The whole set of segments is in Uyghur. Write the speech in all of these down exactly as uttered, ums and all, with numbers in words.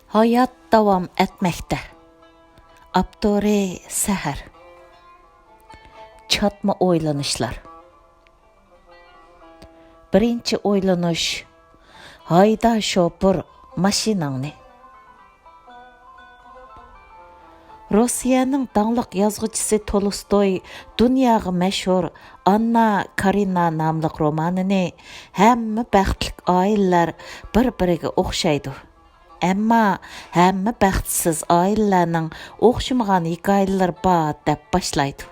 ھايات داۋام ئەتمەكتە. ئاپتورى سەھەر. چاتما ئويلىنىشلار. بىرىنچى ئويلىنىش، ھايدا شوپۇر ماشىناڭنى. روسىيەنىڭ داڭلىق يازغۇچىسى تولستوي دۇنياغا مەشھۇر ئاننا كارېنىنا ناملىق رومانىنى ھەممە بەختلىك ئائىلىلەر بىر-بىرىگە ئوخشايدۇ. ئەمما ھەممە بەختسىز ئائىلىلەرنىڭ ئوخشىمىغان ھېكايىلىرى بار دەپ باشلايدۇ.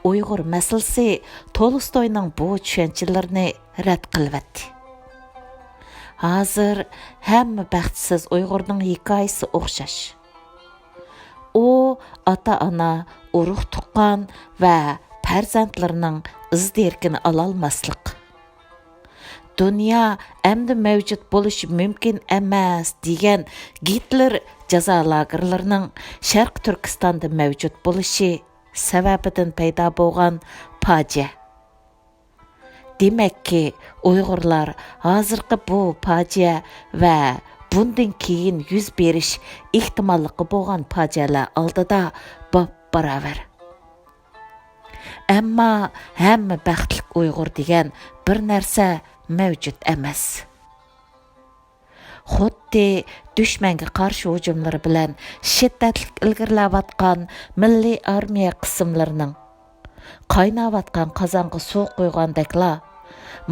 ئۇيغۇر مەسىلىسى تولستوينىڭ بۇ چۈشەنچىلىرىنى رەت قىلىۋەتتى. ھازىر ھەممە بەختسىز ئۇيغۇرنىڭ ھېكايىسى ئوخشاش. ئۇ ئاتا-ئانا، ئۇرۇق-تۇغقان ۋە پەرزەنتلىرىنىڭ ئىز-دېرىكىنى ئالالماسلىق. دۇنيا ئەمدى مەۋجۇت بولۇشى مۇمكىن ئەمەس دېگەن گىتلېر جازا لاگېرلىرىنىڭ شەرقىي تۈركىستاندا مەۋجۇت بولۇشى سەۋەبىدىن پەيدا بولغان پاجىئە. دېمەككى، ئۇيغۇرلار ھازىرقى بۇ پاجىئە ۋە بۇندىن كېيىن يۈز بېرىش ئېھتىماللىقى بولغان پاجىئەلەر ئالدىدا باپباراۋەر. ئەمما ھەممە بەختلىك ئۇيغۇر دېگەن بىر نەرسە مەۋجۇت ئەمەس. خۇددى دۈشمەنگە قارشى ھۇجۇملىرى بىلەن شىددەتلىك ئىلگىرىلەۋاتقان مىللىي ئارمىيە قىسىملىرىنىڭ قايناۋاتقان قازانغا سۇ قۇيغاندەكلا،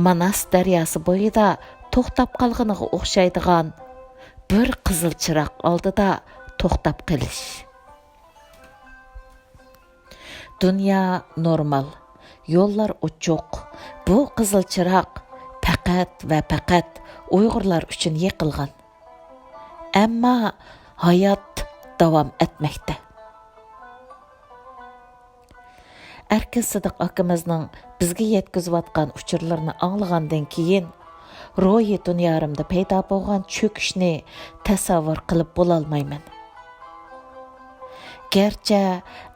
ماناس دەرياسى بويىدا توختاپ قالغىنىغا ئوخشايدىغان بىر قىزىل چىراغ ئالدىدا توختاپ قېلىش. دۇنيا نورمال، يوللار ئوچۇق. بۇ قىزىل چىراغ پەقەت ۋە پەقەت ئۇيغۇرلار ئۈچۈن يېقىلغان. ئەمما ھايات داۋام ئەتمەكتە. ئەركىن سىدىق ئاكىمىزنىڭ بىزگە يەتكۈزۈۋاتقان ئۇچۇرلىرىنى ئاڭلىغاندىن كېيىن، روھىي دۇنيارىمدا پەيدا بولغان چۆكۈشنى تەسەۋۋۇر قىلىپ بولالمايمەن. گەرچە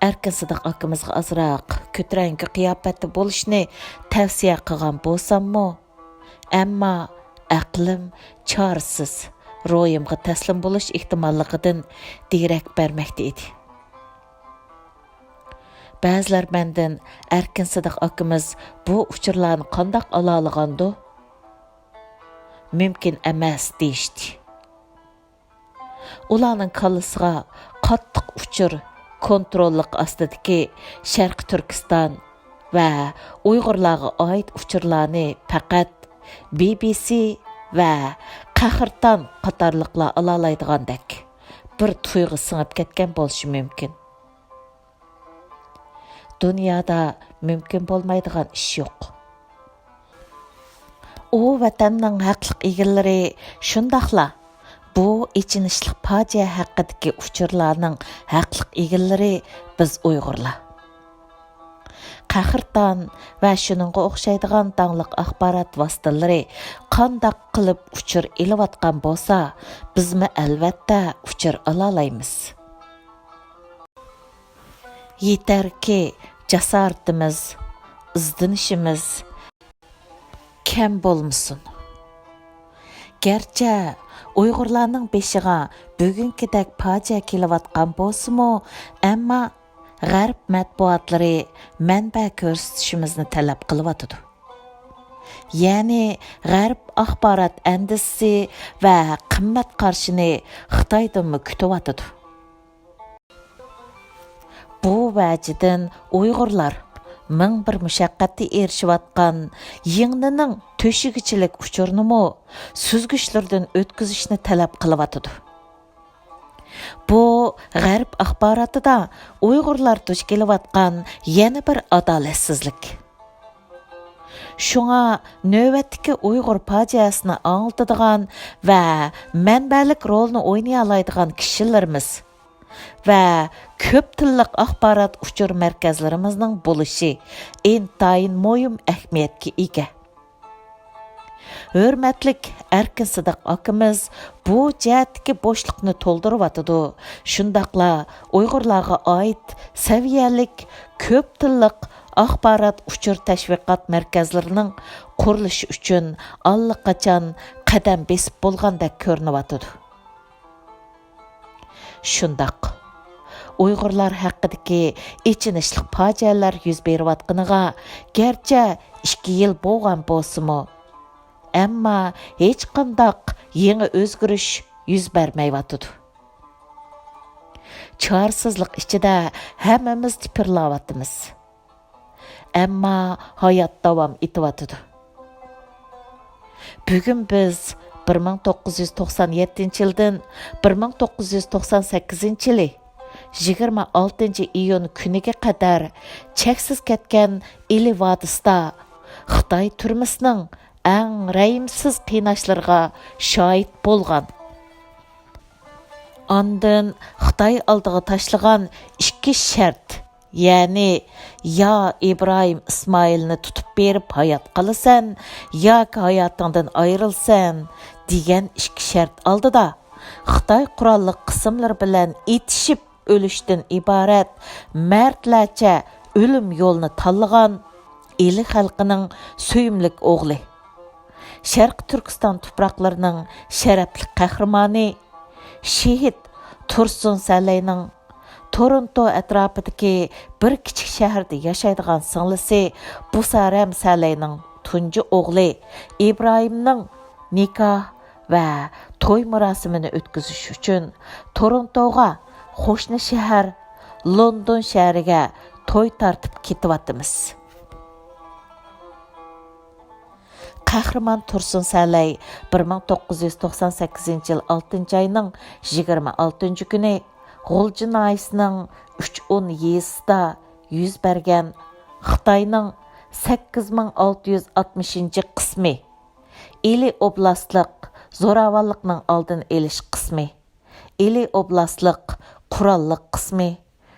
ئەركىن سىدىق ئاكىمىزغا ئازراق كۆتۈرەڭگۈ قىياپەتتە بولۇشنى تەۋسىيە قىلغان بولساممۇ، ئەمما ئەقلىم چارىسىز، روھىمغا تەسلىم بولۇش ئېھتىماللىقىدىن دېرەك بەرمەكتە ئىدى. بەزىلەر مەندىن، «ئەركىن سىدىق ئاكىمىز بۇ ئۇچۇرلارنى قانداق ئالالىغاندۇ؟ مۇمكىن ئەمەس» دېيىشتى. ئۇلارنىڭ كاللىسىغا قاتتىق ئۇچۇر كونتروللۇقى ئاستىدىكى شەرقىي تۈركىستان ۋە ئۇيغۇرلارغا ئائىت ئۇچۇرلارنى پەقەت بى بى سى ۋە قەھرىتان قاتارلىقلار ئالالايدىغاندەك بىر تۇيغۇ سىڭىپ كەتكەن بولۇشى مۇمكىن. دۇنيادا مۇمكىن بولمايدىغان ئىش يوق. ئۇ ۋەتەننىڭ ھەقلىق ئىگىلىرى شۇنداقلا بۇ ئېچىنىشلىق پاجىئە ھەققىدىكى ئۇچۇرلارنىڭ ھەقلىق ئىگىلىرى بىز ئۇيغۇرلار. قەھرىتان ۋە شۇنىڭغا ئوخشايدىغان داڭلىق ئاخبارات ۋاسىتىلىرى قانداق قىلىپ ئۇچۇر ئېلىۋاتقان بولسا، بىزمۇ ئەلۋەتتە ئۇچۇر ئالالايمىز. يېتەركى، جاسارىتىمىز، ئىزدىنىشىمىز كەم بولمىسۇن. گەرچە ئۇيغۇرلارنىڭ بېشىغا بۈگۈنكىدەك پاجىئە كېلىۋاتقان بولسىمۇ، ئەمما غەرب مەتبۇئاتلىرى مەنبە كۆرسىتىشىمىزنى تەلەپ قىلىۋاتىدۇ. يەنى غەرب ئاخبارات ئەندىزىسى ۋە قىممەت قارىشىنى خىتايدىنمۇ كۈتۈۋاتىدۇ. بۇ ۋەجىدىن ئۇيغۇرلار مىڭ بىر مۇشەققەتتە ئېرىشىۋاتقان يىڭنىنىڭ تۆشۈگىچىلىك ئۇچۇرىنىمۇ سۈزگۈچلىرىدىن ئۆتكۈزۈشنى تەلەپ قىلىۋاتىدۇ. بۇ غەرب ئاخباراتىدا ئۇيغۇرلار دۇچ كېلىۋاتقان يەنە بىر ئادالەتسىزلىك. شۇڭا نۆۋەتتىكى ئۇيغۇر پاجىئەسىنى ئاڭلىتىدىغان ۋە مەنبەلىك رولنى ئوينىيالايدىغان كىشىلىرىمىز ۋە كۆپ تىللىق ئاخبارات ئۇچۇر مەركەزلىرىمىزنىڭ بولۇشى ئىنتايىن مۇھىم ئەھمىيەتكە ئىگە. ھۆرمەتلىك ئەركىن سىدىق ئاكىمىز بۇ جەھەتتىكى بوشلۇقنى تولدۇرۇۋاتىدۇ. شۇنداقلا ئۇيغۇرلارغا ئائىت سەۋىيەلىك كۆپ تىللىق ئاخبارات ئۇچۇر تەشۋىقات مەركەزلىرىنىڭ قۇرۇلۇشى ئۈچۈن ئاللىقاچان قەدەم بېسىپ بولغاندەك كۆرۈنۈۋاتىدۇ. شۇنداق، ئۇيغۇرلار ھەققىدىكى ئېچىنىشلىق پاجىئەلەر يۈز بېرىۋاتقىنىغا گەرچە ئىككى يىل بولغان بولسىمۇ، ئەمما ھېچقانداق يېڭى ئۆزگىرىش يۈز بەرمەيۋاتىدۇ. چارىسىزلىق ئىچىدە ھەممىمىز تىپىرلاۋاتىمىز. ئەمما ھايات داۋام ئېتىۋاتىدۇ. بۈگۈن بىز بىر مىڭ توققۇز يۈز توقسان يەتتىنچى يىلدىن بىر مىڭ توققۇز يۈز توقسان سەككىزىنچى يىلى يىگىرمە ئالتىنچى ئىيۇن كۈنىگە قەدەر چەكسىز كەتكەن ئىلى ۋادىسىدا خىتاي تۈرمىسىنىڭ ئەڭ رەھىمسىز قىيناشلىرىغا شاھىت بولغان. ئاندىن خىتاي ئالدىغا تاشلىغان ئىككى شەرت، يەنى يا ئىبراھىم ئىسمائىلنى تۇتۇپ بېرىپ ھايات قالىسەن ياكى ھاياتىڭدىن ئايرىلىسەن دېگەن ئىككى شەرت ئالدىدا خىتاي قوراللىق قىسىملىرى بىلەن ئېتىشىپ ئۆلۈشتىن ئىبارەت مەردلەرچە ئۆلۈم يولىنى تاللىغان ئىلى خەلقىنىڭ سۆيۈملۈك ئوغلى، شەرقىي تۈركىستان تۇپراقلىرىنىڭ شەرەپلىك قەھرىمانى، شېھىت تۇرسۇن سەلەينىڭ تورونتو ئەتراپىدىكى بىر كىچىك شەھەردە ياشايدىغان سىڭلىسى بۇسارەم سەلەينىڭ تۇنجى ئوغلى ئىبراھىمنىڭ نىكاھ ۋە توي مۇراسىمىنى ئۆتكۈزۈش ئۈچۈن تورونتوغا، قوشنا شەھەر لوندون شەھىرىگە توي تارتىپ كېتىۋاتىمىز. قەھرىمان تۇرسۇن سەلەي بىر مىڭ توققۇز يۈز توقسان سەككىزىنچى يىل ئالتىنچى ئاينىڭ يىگىرمە ئالتىنچى كۈنى غۇلجا ناھىيەسىنىڭ ئۈچ ئون يېزىسىدا يۈز بەرگەن خىتاينىڭ سەككىز مىڭ ئالتە يۈز ئاتمىشىنچى قىسمى، ئىلى ئوبلاستلىق زوراۋانلىقنىڭ ئالدىنى ئېلىش قىسمى، ئىلى ئوبلاستلىق قوراللىق قىسمى،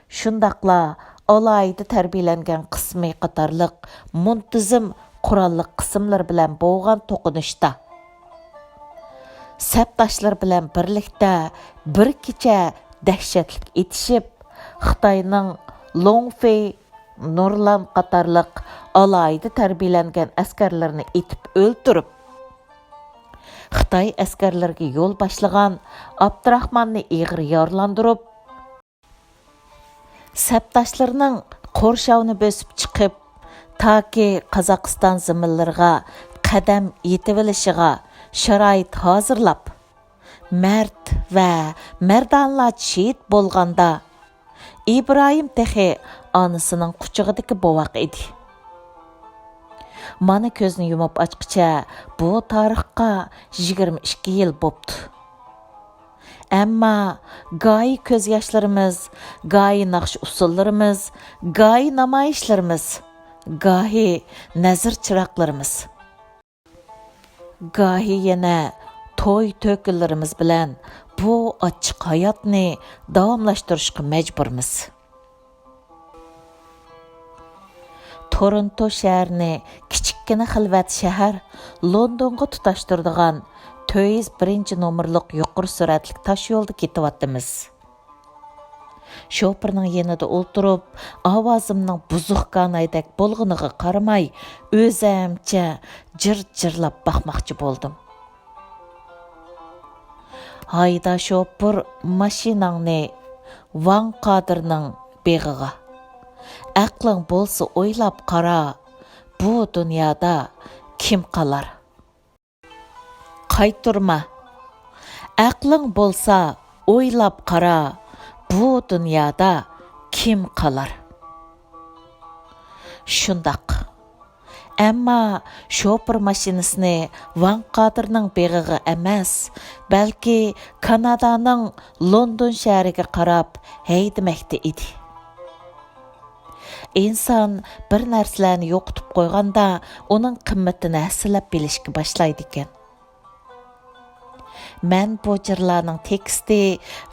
شۇنداقلا ئالاھىدە تەربىيەلەنگەن قىسمى قاتارلىق مۇنتىزىم قوراللىق قىسىملىرى بىلەن بولغان توقۇنۇشتا، سەپداشلىرى بىلەن بىرلىكتە بىر كېچە دەھشەتلىك ئېتىشىپ، خىتاينىڭ لوڭفېي، نۇرلان قاتارلىق ئالاھىدە تەربىيەلەنگەن ئەسكەرلىرىنى ئېتىپ ئۆلتۈرۈپ، خىتاي ئەسكەرلىرىگە يول باشلىغان ئابدۇراخماننى ئېغىر يارىلاندۇرۇپ، سەپداشلىرىنىڭ قورشاۋنى بۆسۈپ چىقىپ، تاكى قازاقىستان زېمىنلىرىغا قەدەم يېتىۋېلىشىغا شارائىت ھازىرلاپ، مەرد ۋە مەردانىلەر شېھىت بولغاندا، ئىبراھىم تېخى ئانىسىنىڭ قۇچىقىدىكى بوۋاق ئىدى. مانا كۆزنى يۇمۇپ ئاچقىچە بۇ تارىخقا يىگىرمە ئىككى يىل بوپتۇ. ئەمما گاھى كۆز ياشلىرىمىز، گاھى ناخشا ئۇسسۇللىرىمىز، گاھى نامايىشلىرىمىز، گاھى نەزىر چىراغلىرىمىز، گاھى يەنە توي تۆكۈنلىرىمىز بىلەن بۇ ئاچچىق ھاياتنى داۋاملاشتۇرۇشقا مەجبۇرمىز. تورونتو شەھىرىنى كىچىككىنە خىلۋەت شەھەر لوندونغا تۇتاشتۇرىدىغان تۆت يۈز بىرىنچى نومۇرلۇق يۇقىرى سۈرئەتلىك تاشيولدا كېتىۋاتىمىز. شوپۇرنىڭ يېنىدا ئولتۇرۇپ، ئاۋازىمنىڭ بۇزۇق گانايدەك بولغىنىغا قارىماي، ئۆزەمچە جىر-جىرلاپ باقماقچى بولدۇم. ھايدا شوپۇر ماشىناڭنى ۋاڭ قادىرنىڭ بېغىغا. ئەقلىڭ بولسا ئويلاپ قارا، بۇ دۇنيادا كىم قالار؟ قايتۇرما. ئەقلىڭ بولسا ئويلاپ قارا، بۇ دۇنيادا كىم قالار؟ شۇنداق. ئەمما شوپۇر ماشىنىسىنى ۋاڭ قادىرنىڭ بېغىغا ئەمەس، بەلكى كانادانىڭ لوندون شەھىرىگە قاراپ ھەيدىمەكتە ئىدى. ئىنسان بىر نەرسىلەرنى يوقىتىپ قويغاندا، ئۇنىڭ قىممىتىنى ھەسسىلەپ بىلىشكە باشلايدىكەن. مەن بۇ جىرلارنىڭ تېكىستى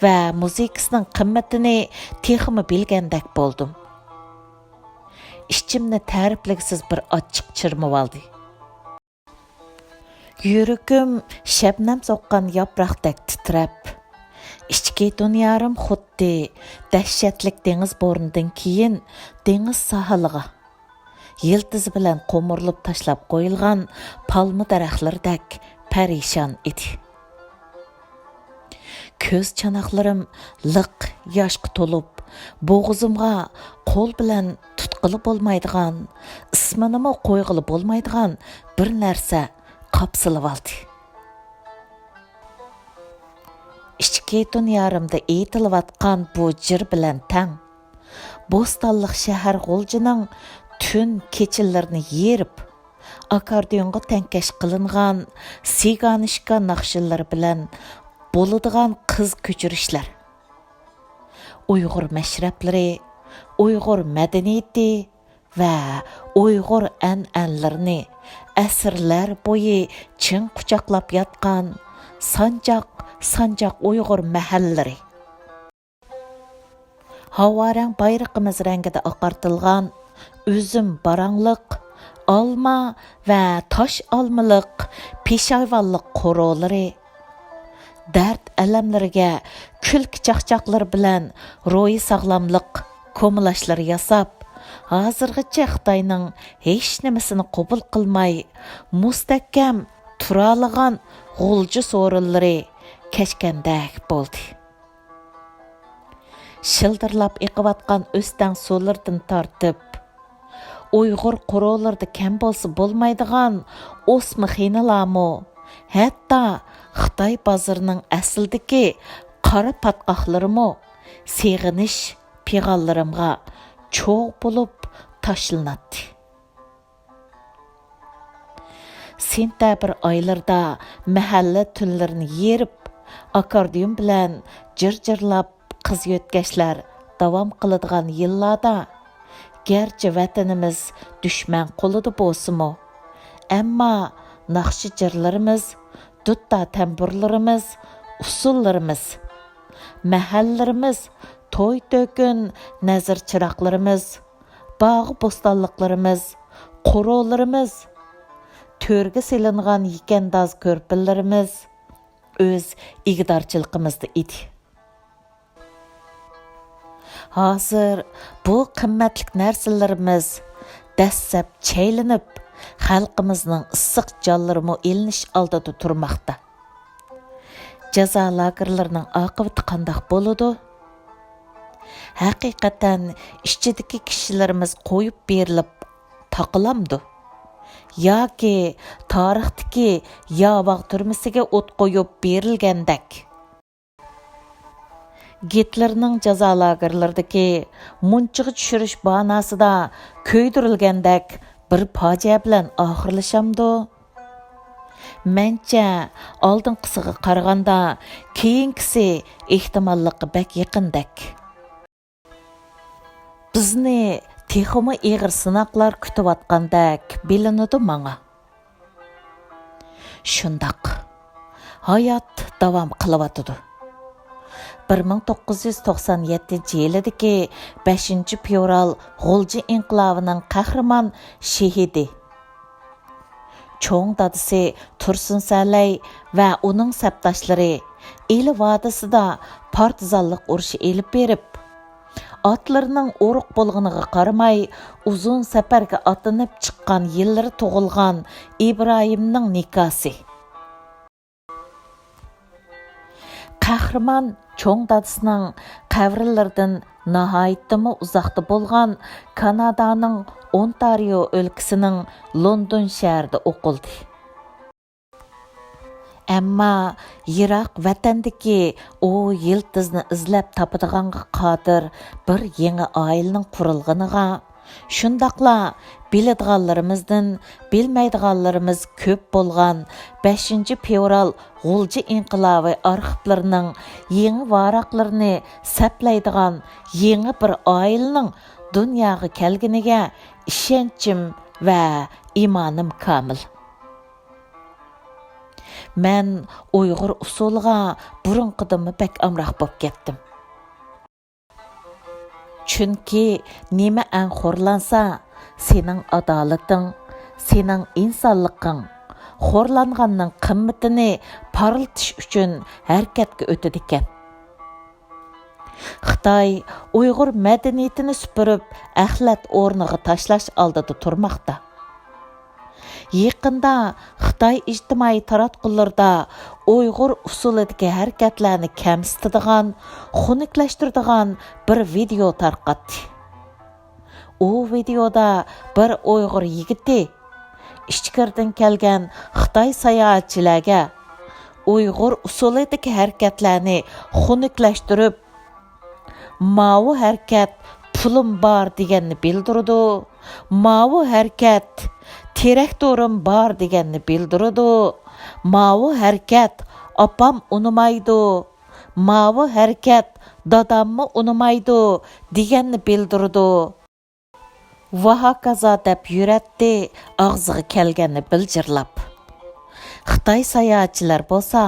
ۋە مۇزىكىسىنىڭ قىممىتىنى تېخىمۇ بىلگەندەك بولدۇم. ئىچىمنى تەرىپلىگۈسىز بىر ئاچچىق چىرمىۋالدى. يۈرىكىم شەبنەم سوققان ياپراقتەك تىترەپ، ئىچكى دۇنيارىم خۇددى دەھشەتلىك دېڭىز بورىنىدىن كېيىن دېڭىز ساھىلىغا يىلتىزى بىلەن قومۇرۇلۇپ تاشلاپ قويۇلغان پالما دەرەخلىرىدەك پەرىشان ئىدى. كۆز چاناقلىرىم لىق ياشقا تولۇپ، بوغۇزۇمغا قول بىلەن تۇتقىلى بولمايدىغان، ئىسمىنىمۇ قويغىلى بولمايدىغان بىر نەرسە قاپسىلىۋالدى. ئىچكى دۇنيارىمدا ئېيتىلىۋاتقان بۇ جىر بىلەن تەڭ، بوستانلىق شەھەر غۇلجىنىڭ تۈن كېچىلىرىنى يېرىپ، ئاكاردىيونغا تەڭكەش قىلىنغان سىگانىشكا ناخشىلىرى بىلەن بولىدىغان قىز كۆچۈرۈشلەر. ئۇيغۇر مەشرەپلىرى، ئۇيغۇر مەدەنىيىتى ۋە ئۇيغۇر ئەنئەنىلىرىنى ئەسىرلەر بويى چىڭ قۇچاقلاپ ياتقان سانجاق-سانجاق ئۇيغۇر مەھەللىلىرى. ھاۋا رەڭ بايرىقىمىز رەڭگىدە ئاقارتىلغان ئۈزۈم باراڭلىق، ئالما ۋە تاش ئالمىلىق پېشايۋانلىق قورۇلىرى، دەرد-ئەلەملىرىگە كۈلكە چاقچاقلىرى بىلەن روھىي ساغلاملىق كومىلاشلىرى ياساپ، ھازىرغىچە خىتاينىڭ ھېچنېمىسىنى قوبۇل قىلماي، مۇستەھكەم تۇرالىغان غۇلجا سورۇنلىرى كەچكەندەك بولدى. شىلدىرلاپ ئېقىۋاتقان ئۆستەڭ سۇلىرىدىن تارتىپ، ئۇيغۇر قورۇلىرىدا كەم بولسا بولمايدىغان ئوسما خېنىلارمۇ، ھەتتا خىتاي بازىرىنىڭ ئەسلىدىكى قارا پاتقاقلىرىمۇ سېغىنىش پىغانلىرىمغا چوغ بولۇپ تاشلىناتتى. سېنتەبىر ئايلىرىدا مەھەللە تۈنلىرىنى يېرىپ، ئاكاردىيون بىلەن جىر-جىرلاپ قىز-يۆتكەشلەر داۋام قىلىدىغان يىللاردا، گەرچە ۋەتىنىمىز دۈشمەن قولىدا بولسىمۇ، ئەمما ناخشا-جىرلىرىمىز، دۇتتا تەمبۇرلىرىمىز، ئۇسسۇللىرىمىز، مەھەللىرىمىز، توي-تۆكۈن نەزىر-چىراغلىرىمىز، باغۇ-بوستانلىقلىرىمىز، قورۇلىرىمىز، تۆرگە سېلىنغان يېكەنداز كۆرپىلىرىمىز ئۆز ئىگىدارچىلىقىمىزدا ئىدى. ھازىر بۇ قىممەتلىك نەرسىلىرىمىز دەسسەپ چەيلىنىپ، خەلقىمىزنىڭ ئىسسىق جانلىرىمۇ ئېلىنىش ئالدىدا تۇرماقتا. جازا لاگېرلىرىنىڭ ئاقىۋىتى قانداق بولىدۇ؟ ھەقىقەتەن ئىچىدىكى كىشىلىرىمىز قويۇپ بېرىلىپ تاقىلامدۇ؟ ياكى تارىختىكى ياۋاغ تۈرمىسىگە ئوت قويۇپ بېرىلگەندەك، گىتلېرنىڭ جازا لاگېرلىرىدىكى مۇنچىغا چۈشۈرۈش باناسىدا كۆيدۈرۈلگەندەك بىر پاجىئە بىلەن ئاخىرلىشامدۇ؟ مەنچە، ئالدىنقىسىغا قارىغاندا كېيىنكىسى ئېھتىماللىقى بەك يېقىندەك. بىزنى تېخىمۇ ئېغىر سىناقلار كۈتۈۋاتقاندەك بىلىنىدۇ ماڭا. شۇنداق، ھايات داۋام قىلىۋاتىدۇ. بىر مىڭ توققۇز يۈز توقسان يەتتىنچى يىلىدىكى بەشىنچى فېۋرال غۇلجا ئىنقىلابىنىڭ قەھرىمان شېھىدى، چوڭ دادىسى تۇرسۇن سەلەي ۋە ئۇنىڭ سەپداشلىرى ئىلى ۋادىسىدا پارتىزانلىق ئۇرۇشى ئېلىپ بېرىپ، ئاتلىرىنىڭ ئورۇق بولغىنىغا قارىماي، ئۇزۇن سەپەرگە ئاتلىنىپ چىققان يىللىرى تۇغۇلغان ئىبراھىمنىڭ نىكاسى. قەھرىمان چوڭ دادىسىنىڭ قەبرىلىرىدىن ناھايىتىمۇ ئۇزاقتا بولغان كانادانىڭ ئونتارىيو ئۆلكىسىنىڭ لوندون شەھىرىدە ئوقۇلدى. ئەمما يىراق ۋەتەندىكى ئۇ يىلتىزنى ئىزلەپ تاپىدىغانغا قادىر بىر يېڭى ئائىلىنىڭ قۇرۇلغىنىغا، شۇنداقلا بىلىدىغانلىرىمىزدىن بىلمەيدىغانلىرىمىز كۆپ بولغان بەشىنچى فېۋرال غۇلجا ئىنقىلابى ئارخىپلىرىنىڭ يېڭى ۋاراقلىرىنى سەپلەيدىغان يېڭى بىر ئائىلىنىڭ دۇنياغا كەلگىنىگە ئىشەنچىم ۋە ئىمانىم كامىل. مەن ئۇيغۇر ئۇسسۇلىغا بۇرۇنقىدىنمۇ بەك ئامراق بولۇپ كەتتىم. چۈنكى نېمە ئەڭ خورلانسا، سېنىڭ ئادالىتىڭ، سېنىڭ ئىنسانلىقىڭ، خورلانغاننىڭ قىممىتىنى پارلىتىش ئۈچۈن ھەرىكەتكە ئۆتىدىكەن. خىتاي ئۇيغۇر مەدەنىيىتىنى سۈپۈرۈپ، ئەخلەت ئورنىغا تاشلاش ئالدىدا تۇرماقتا. يېقىندا خىتاي ئىجتىمائىي تاراتقۇلىرىدا ئۇيغۇر ئۇسسۇلىدىكى ھەرىكەتلەرنى كەمسىتىدىغان، خۇنۈكلەشتۈرىدىغان بىر ۋىدېئو تارقاتتى. ئۇ ۋىدېئودا بىر ئۇيغۇر يىگىتى ئىچكىرىدىن كەلگەن خىتاي ساياھەتچىلەرگە ئۇيغۇر ئۇسسۇلىدىكى ھەرىكەتلەرنى خۇنۈكلەشتۈرۈپ، ماۋۇ ھەرىكەت پۇلۇم بار دېگەننى بىلدۈرىدۇ. ماۋۇ ھەرىكەت تىراكتورۇم بار دېگەننى بىلدۈرىدۇ. ماۋۇ ھەرىكەت ئاپام ئۇنىمايدۇ. ماۋۇ ھەرىكەت داداممۇ ئۇنىمايدۇ دېگەننى بىلدۈرىدۇ. ۋاھاكازا دەپ يۈرەتتى ئاغزىغا كەلگەننى بىلجىرلاپ. خىتاي ساياھەتچىلەر بولسا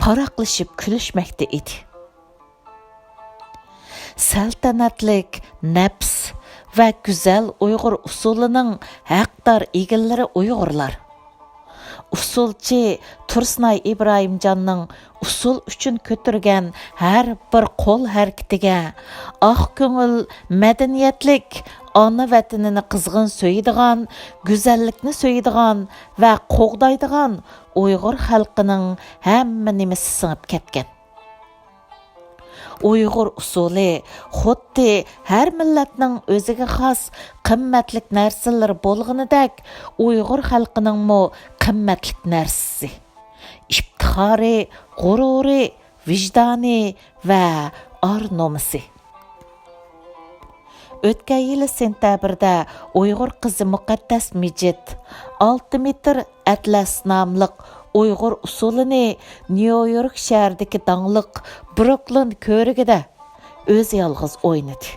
پاراقلىشىپ كۈلۈشمەكتە ئىدى. سەلتەنەتلىك، نەپىس ۋە گۈزەل ئۇيغۇر ئۇسسۇلىنىڭ ھەقدار ئىگىلىرى ئۇيغۇرلار. ئۇسسۇلچى تۇرسۇنئاي ئىبراھىمجاننىڭ ئۇسسۇل ئۈچۈن كۆتۈرگەن ھەر بىر قول ھەرىكىتىگە، ئاق كۆڭۈل، مەدەنىيەتلىك، ئانا ۋەتىنىنى قىزغىن سۆيىدىغان، گۈزەللىكنى سۆيىدىغان ۋە قوغدايدىغان ئۇيغۇر خەلقىنىڭ ھەممە نېمىسى سىڭىپ كەتكەن. ئۇيغۇر ئۇسسۇلى خۇددى ھەر مىللەتنىڭ ئۆزىگە خاس قىممەتلىك نەرسىلىرى بولغىنىدەك، ئۇيغۇر خەلقىنىڭمۇ قىممەتلىك نەرسىسى، ئىپتىخارى، غۇرۇرى، ۋىجدانى ۋە ئار-نومۇسى. ئۆتكەن يىلى سېنتەبىردە ئۇيغۇر قىزى مۇقەددەس مىجىت ئالتە مېتىر ئەتلەس ناملىق ئۇيغۇر ئۇسسۇلىنى نيۇ يورك شەھىرىدىكى داڭلىق بروكلىن كۆۋرۈكىدە ئۆزى يالغۇز ئوينىدى.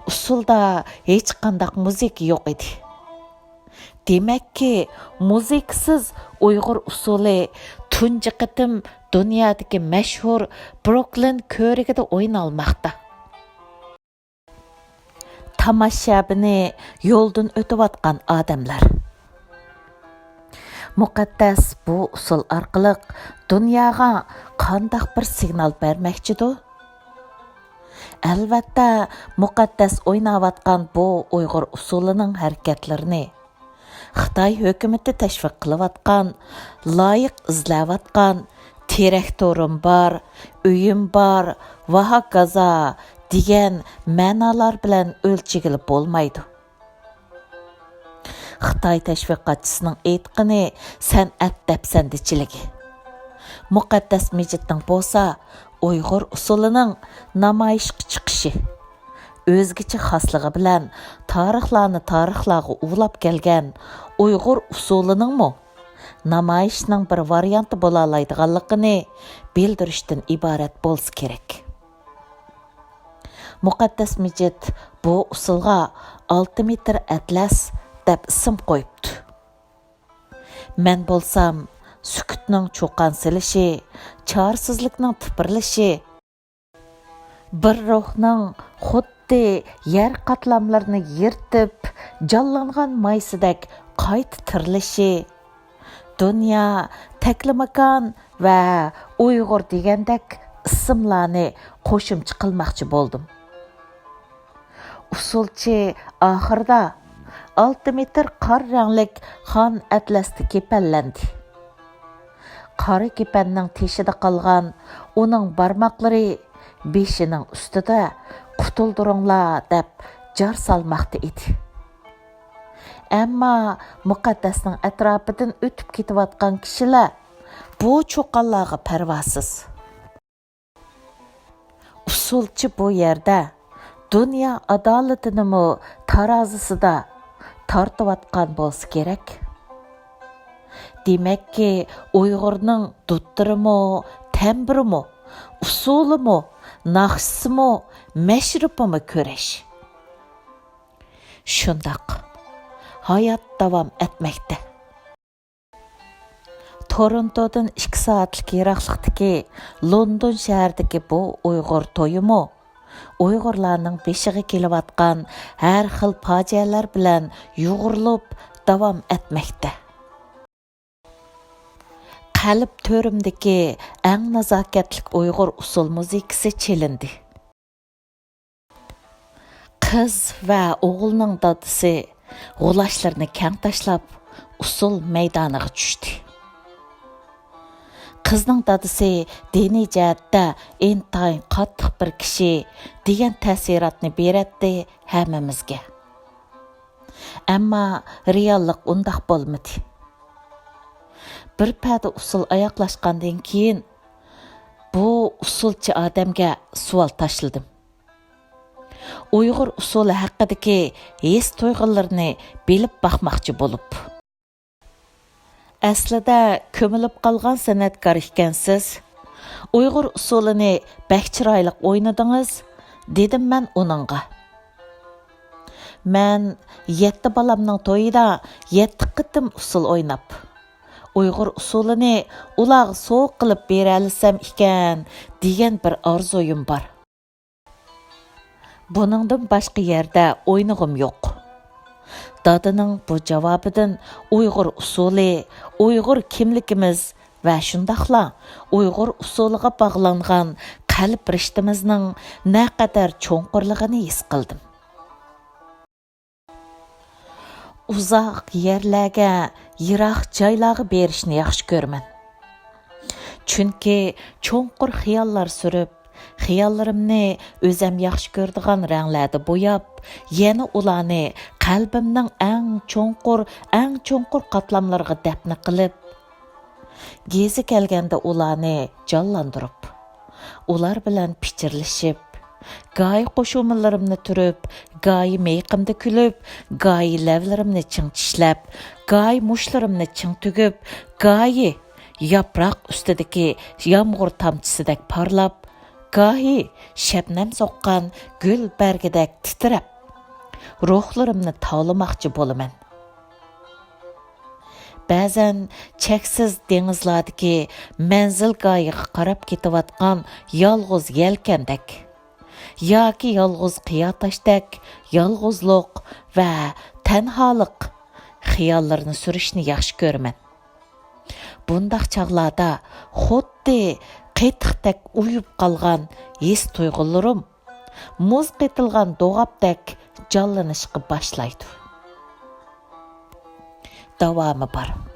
ئۇسسۇلدا ھېچقانداق مۇزىكا يوق ئىدى. دېمەككى، مۇزىكىسىز ئۇيغۇر ئۇسسۇلى تۇنجى قېتىم دۇنيادىكى مەشھۇر بروكلىن كۆۋرۈكىدە ئوينالماقتا. تاماشىبىنى يولدىن ئۆتۈۋاتقان ئادەملەر. مۇقەددەس بۇ ئۇسسۇل ئارقىلىق دۇنياغا قانداق بىر سىگنال بەرمەكچىدۇ؟ ئەلۋەتتە، مۇقەددەس ئويناۋاتقان بۇ ئۇيغۇر ئۇسسۇلىنىڭ ھەرىكەتلىرىنى، خىتاي ھۆكۈمىتى تەشۋىق قىلىۋاتقان، لايىق ئىزلەۋاتقان، تىراكتورۇم بار، ئۆيۈم بار، ۋاھاكازا دېگەن مەنالار بىلەن ئۆلچىگىلى بولمايدۇ. خىتاي تەشۋىقاتچىسىنىڭ ئېيتقىنى سەنئەت دەپسەندىچىلىكى. مۇقەددەس مىجىتنىڭ بولسا ئۇيغۇر ئۇسسۇلىنىڭ نامايىشقا چىقىشى، ئۆزگىچە خاسلىقى بىلەن تارىخلارنى تارىخلارغا ئۇۋىلاپ كەلگەن ئۇيغۇر ئۇسسۇلىنىڭمۇ نامايىشنىڭ بىر ۋارىيانتى بولالايدىغانلىقىنى بىلدۈرۈشتىن ئىبارەت بولسا كېرەك. مۇقەددەس مىجىت بۇ ئۇسسۇلغا ئالتە مېتىر ئەتلەس دەپ ئىسىم قويۇپتۇ. مەن بولسام سۈكۈتنىڭ چۇقان سېلىشى، چارىسىزلىكنىڭ تىپىرلىشى، بىر روھنىڭ خۇددى يەر قاتلاملىرىنى يىرتىپ، جانلانغان مايسىدەك قايتا تىرىلىشى، دۇنيا، تەكلىماكان ۋە ئۇيغۇر دېگەندەك ئىسىملارنى قوشۇمچە قىلماقچى بولدۇم. ئۇسسۇلچى ئاخىرىدا ئالتە مېتىر قارا رەڭلىك خان ئەتلەستە كېپەنلەندى. قارا كېپەننىڭ تېشىدا قالغان ئۇنىڭ بارماقلىرى بېشىنىڭ ئۈستىدە «قۇتۇلدۇرۇڭلار» دەپ جار سالماقتا ئىدى. ئەمما مۇقەددەسنىڭ ئەتراپىدىن ئۆتۈپ كېتىۋاتقان كىشىلەر بۇ چۇقانلارغا پەرۋاسىز. ئۇسسۇلچى بۇ يەردە دۇنيا ئادالىتىنىمۇ تارازىسىدا تارتىۋاتقان بولسا كېرەك. دېمەككى، ئۇيغۇرنىڭ دۇتتىرىمۇ، تەمبۇرىمۇ، ئۇسسۇلىمۇ، ناخشىسىمۇ، مەشرىپىمۇ كۈرەش. شۇنداق، ھايات داۋام ئەتمەكتە. تورونتودىن ئىككى سائەتلىك يىراقلىقتىكى لوندون شەھىرىدىكى بۇ ئۇيغۇر تويىمۇ ئۇيغۇرلارنىڭ بېشىغا كېلىۋاتقان ھەر خىل پاجىئەلەر بىلەن يۇغۇرۇلۇپ داۋام ئەتمەكتە. قەلب تۆرۈمدىكى ئەڭ نازاكەتلىك ئۇيغۇر ئۇسسۇل مۇزىكىسى چېلىندى. قىز ۋە ئوغۇلنىڭ دادىسى غۇلاچلىرىنى كەڭ تاشلاپ، ئۇسسۇل مەيدانىغا چۈشتى. قىزنىڭ دادىسى دىنىي جەھەتتە ئىنتايىن قاتتىق بىر كىشى دېگەن تەسىراتنى بېرەتتى ھەممىمىزگە. ئەمما رېئاللىق ئۇنداق بولمىدى. بىر پەدە ئۇسسۇل ئاياغلاشقاندىن كېيىن، بۇ ئۇسسۇلچى ئادەمگە سوئال تاشلىدىم. ئۇيغۇر ئۇسسۇلى ھەققىدىكى ھېس-تۇيغۇلىرىنى بىلىپ باقماقچى بولۇپ. «ئەسلىدە كۆمۈلۈپ قالغان سەنئەتكار ئىكەنسىز. ئۇيغۇر ئۇسسۇلىنى بەك چىرايلىق ئوينىدىڭىز»، دېدىم مەن ئۇنىڭغا. «مەن يەتتە بالامنىڭ تويىدا يەتتە قېتىم ئۇسسۇل ئويناپ، ئۇيغۇر ئۇسسۇلىنى ئۇلارغا سوۋغا قىلىپ بېرەلىسەم ئىكەن، دېگەن بىر ئارزۇيۇم بار. بۇنىڭدىن باشقا يەردە ئوينىغۇم يوق.» دادىنىڭ بۇ جاۋابىدىن ئۇيغۇر ئۇسسۇلى، ئۇيغۇر كىملىكىمىز ۋە شۇنداقلا ئۇيغۇر ئۇسسۇلىغا باغلانغان قەلب رىشتىمىزنىڭ نەقەدەر چوڭقۇرلۇقىنى ھېس قىلدىم. ئۇزاق يەرلەرگە، يىراق جايلارغا بېرىشنى ياخشى كۆرىمەن. چۈنكى چوڭقۇر خىياللار سۈرۈپ، خىياللىرىمنى ئۆزەم ياخشى كۆرىدىغان رەڭلەردە بوياپ، يەنە ئۇلارنى قەلبىمنىڭ ئەڭ چوڭقۇر، ئەڭ چوڭقۇر قاتلاملىرىغا دەپنە قىلىپ، گېزى كەلگەندە ئۇلارنى جانلاندۇرۇپ، ئۇلار بىلەن پىچىرلىشىپ، گاھى قوشۇمىلىرىمنى تۈرۈپ، گاھى مىيىقىمدا كۈلۈپ، گاھى لەۋلىرىمنى چىڭ چىشلەپ، گاھى مۇشتلىرىمنى چىڭ تۈگۈپ، گاھى ياپراق ئۈستىدىكى يامغۇر تامچىسىدەك پارلاپ، گاھى شەبنەم سوققان گۈل بەرگىدەك تىترەپ، روھلىرىمنى تاۋلىماقچى بولىمەن. بەزەن چەكسىز دېڭىزلاردىكى مەنزىلگاھىغا قاراپ كېتىۋاتقان يالغۇز يەلكەندەك ياكى يالغۇز قىياتاشتەك يالغۇزلۇق ۋە تەنھالىق خىياللىرىنى سۈرۈشنى ياخشى كۆرىمەن. بۇنداق چاغلاردا خۇددى قېتىقتەك ئۇيۇپ قالغان ھېس-تۇيغۇلىرىم مۇز قېتىلغان دوغاپتەك جانلىنىشقا باشلايدۇ. داۋامى بار.